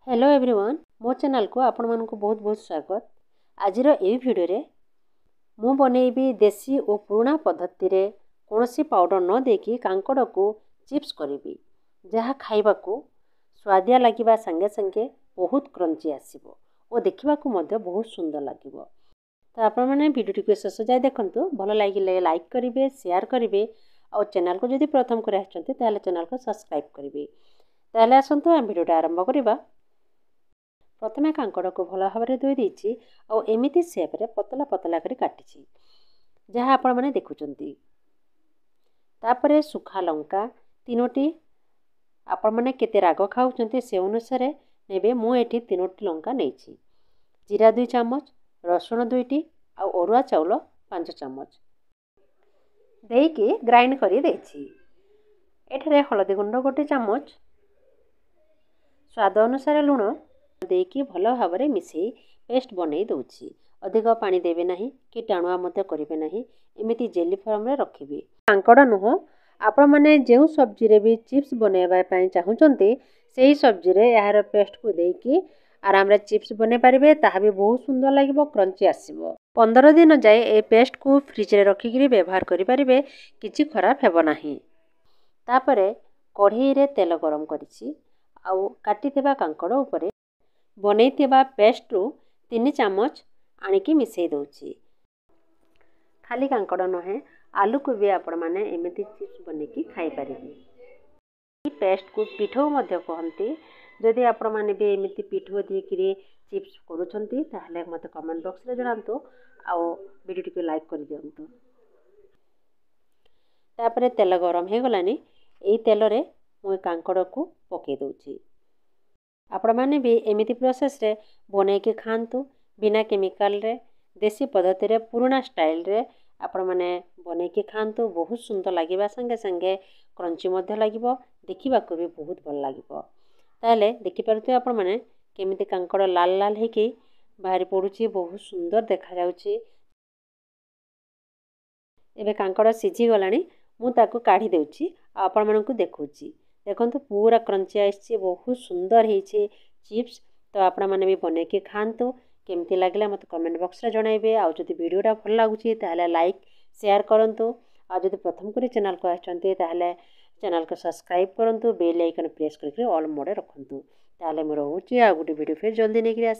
Hello everyone, ମୋ ଚ୍ୟାନେଲକୁ ଆପଣମାନଙ୍କୁ ବହୁତ ବହୁତ ସ୍ୱାଗତ। ଆଜିର ଏହି ଭିଡ଼ିଓରେ ମୁଁ ବନେଇବି ଦେଶୀ ଓ ପୁରୁଣା ପଦ୍ଧତିରେ କୌଣସି ପାଉଡ଼ର ନ ଦେଇକି କାଙ୍କଡ଼କୁ ଚିପ୍ସ କରିବି, ଯାହା ଖାଇବାକୁ ସୁଆଦିଆ ଲାଗିବା ସାଙ୍ଗେ ସାଙ୍ଗେ ବହୁତ କ୍ରଞ୍ଚି ଆସିବ ଓ ଦେଖିବାକୁ ମଧ୍ୟ ବହୁତ ସୁନ୍ଦର ଲାଗିବ। ତ ଆପଣମାନେ ଭିଡ଼ିଓଟିକୁ ଶେଷ ଯାଏ ଦେଖନ୍ତୁ। ଭଲ ଲାଗିଲେ ଲାଇକ୍ କରିବେ, ସେୟାର କରିବେ ଆଉ ଚ୍ୟାନେଲକୁ ଯଦି ପ୍ରଥମ କରି ଆସିଛନ୍ତି, ତାହେଲେ ଚ୍ୟାନେଲକୁ ସବସ୍କ୍ରାଇବ୍ କରିବେ। ତାହେଲେ ଆସନ୍ତୁ, ଆମେ ଭିଡ଼ିଓଟା ଆରମ୍ଭ କରିବା। ପ୍ରଥମେ କାଙ୍କଡ଼କୁ ଭଲ ଭାବରେ ଧୋଇ ଦେଇଛି ଆଉ ଏମିତି ସେପ୍ରେ ପତଳା ପତଳା କରି କାଟିଛି, ଯାହା ଆପଣମାନେ ଦେଖୁଛନ୍ତି। ତାପରେ ଶୁଖା ଲଙ୍କା ତିନୋଟି, ଆପଣମାନେ କେତେ ରାଗ ଖାଉଛନ୍ତି ସେ ଅନୁସାରେ ନେବେ। ମୁଁ ଏଠି ତିନୋଟି ଲଙ୍କା ନେଇଛି। ଜିରା 2 ଚାମଚ, ରସୁଣ 2ଟି ଆଉ ଅରୁଆ ଚାଉଳ 5 ଚାମଚ ଦେଇକି ଗ୍ରାଇଣ୍ଡ କରି ଦେଇଛି। ଏଠାରେ ହଳଦୀ ଗୁଣ୍ଡ 1 ଚାମଚ, ସ୍ୱାଦ ଅନୁସାରେ ଲୁଣ ଦେଇକି ଭଲ ଭାବରେ ମିଶାଇ ପେଷ୍ଟ ବନେଇ ଦେଉଛି। ଅଧିକ ପାଣି ଦେବେ ନାହିଁ କି ଟାଣୁଆ ମଧ୍ୟ କରିବେ ନାହିଁ, ଏମିତି ଜେଲି ଫର୍ମରେ ରଖିବେ। କାଙ୍କଡ଼ ନୁହଁ, ଆପଣମାନେ ଯେଉଁ ସବଜିରେ ବି ଚିପ୍ସ ବନେଇବା ପାଇଁ ଚାହୁଁଛନ୍ତି, ସେହି ସବଜିରେ ଏହାର ପେଷ୍ଟକୁ ଦେଇକି ଆରାମରେ ଚିପ୍ସ ବନେଇ ପାରିବେ। ତାହା ବି ବହୁତ ସୁନ୍ଦର ଲାଗିବ, କ୍ରଞ୍ଚି ଆସିବ। 15 ଦିନ ଯାଏ ଏ ପେଷ୍ଟକୁ ଫ୍ରିଜରେ ରଖିକିରି ବ୍ୟବହାର କରିପାରିବେ, କିଛି ଖରାପ ହେବ ନାହିଁ। ତାପରେ କଢ଼େଇରେ ତେଲ ଗରମ କରିଛି ଆଉ କାଟିଥିବା କାଙ୍କଡ଼ ଉପରେ ବନେଇଥିବା ପେଷ୍ଟରୁ 3 ଚାମଚ ଆଣିକି ମିଶାଇ ଦେଉଛି। ଖାଲି କାଙ୍କଡ଼ ନୁହେଁ, ଆଲୁକୁ ବି ଆପଣମାନେ ଏମିତି ଚିପ୍ସ ବନେଇକି ଖାଇପାରିବେ। ଏହି ପେଷ୍ଟକୁ ପିଠଉ ମଧ୍ୟ କୁହନ୍ତି। ଯଦି ଆପଣମାନେ ବି ଏମିତି ପିଠଉ ଦେଇକିରି ଚିପ୍ସ କରୁଛନ୍ତି, ତାହେଲେ ମୋତେ କମେଣ୍ଟ ବକ୍ସରେ ଜଣାନ୍ତୁ ଆଉ ଭିଡ଼ିଓଟିକୁ ଲାଇକ୍ କରିଦିଅନ୍ତୁ। ତାପରେ ତେଲ ଗରମ ହେଇଗଲାଣି, ଏଇ ତେଲରେ ମୁଁ ଏ କାଙ୍କଡ଼କୁ ପକାଇ ଦେଉଛି। ଆପଣମାନେ ବି ଏମିତି ପ୍ରୋସେସ୍ରେ ବନେଇକି ଖାଆନ୍ତୁ। ବିନା କେମିକାଲରେ, ଦେଶୀ ପଦ୍ଧତିରେ, ପୁରୁଣା ଷ୍ଟାଇଲରେ ଆପଣମାନେ ବନେଇକି ଖାଆନ୍ତୁ। ବହୁତ ସୁନ୍ଦର ଲାଗିବା ସାଙ୍ଗେ ସାଙ୍ଗେ କ୍ରଞ୍ଚି ମଧ୍ୟ ଲାଗିବ, ଦେଖିବାକୁ ବି ବହୁତ ଭଲ ଲାଗିବ। ତାହେଲେ ଦେଖିପାରୁଥିବେ ଆପଣମାନେ କେମିତି କାଙ୍କଡ଼ ଲାଲ ଲାଲ ହେଇକି ବାହାରି ପଡ଼ୁଛି, ବହୁତ ସୁନ୍ଦର ଦେଖାଯାଉଛି। ଏବେ କାଙ୍କଡ଼ ସିଝିଗଲାଣି, ମୁଁ ତାକୁ କାଢ଼ି ଦେଉଛି ଆଉ ଆପଣମାନଙ୍କୁ ଦେଖାଉଛି। ଦେଖନ୍ତୁ, ପୁରା କ୍ରଞ୍ଚି ଆସିଛି, ବହୁତ ସୁନ୍ଦର ହେଇଛି ଚିପ୍ସ। ତ ଆପଣମାନେ ବି ବନେଇକି ଖାଆନ୍ତୁ। କେମିତି ଲାଗିଲା ମୋତେ କମେଣ୍ଟ ବକ୍ସରେ ଜଣାଇବେ। ଆଉ ଯଦି ଭିଡ଼ିଓଟା ଭଲ ଲାଗୁଛି, ତାହେଲେ ଲାଇକ୍ ସେୟାର କରନ୍ତୁ। ଆଉ ଯଦି ପ୍ରଥମ କରି ଚ୍ୟାନେଲକୁ ଆସିଛନ୍ତି, ତାହେଲେ ଚ୍ୟାନେଲକୁ ସବସ୍କ୍ରାଇବ୍ କରନ୍ତୁ, ବେଲ୍ ଆଇକନ୍ ପ୍ରେସ୍ କରିକି ଅଲ୍ ମୋଡ଼ରେ ରଖନ୍ତୁ। ତାହେଲେ ମୁଁ ରହୁଛି, ଆଉ ଗୋଟେ ଭିଡ଼ିଓ ଫେର୍ ଜଲ୍ଦି ନେଇକରି ଆସିବି।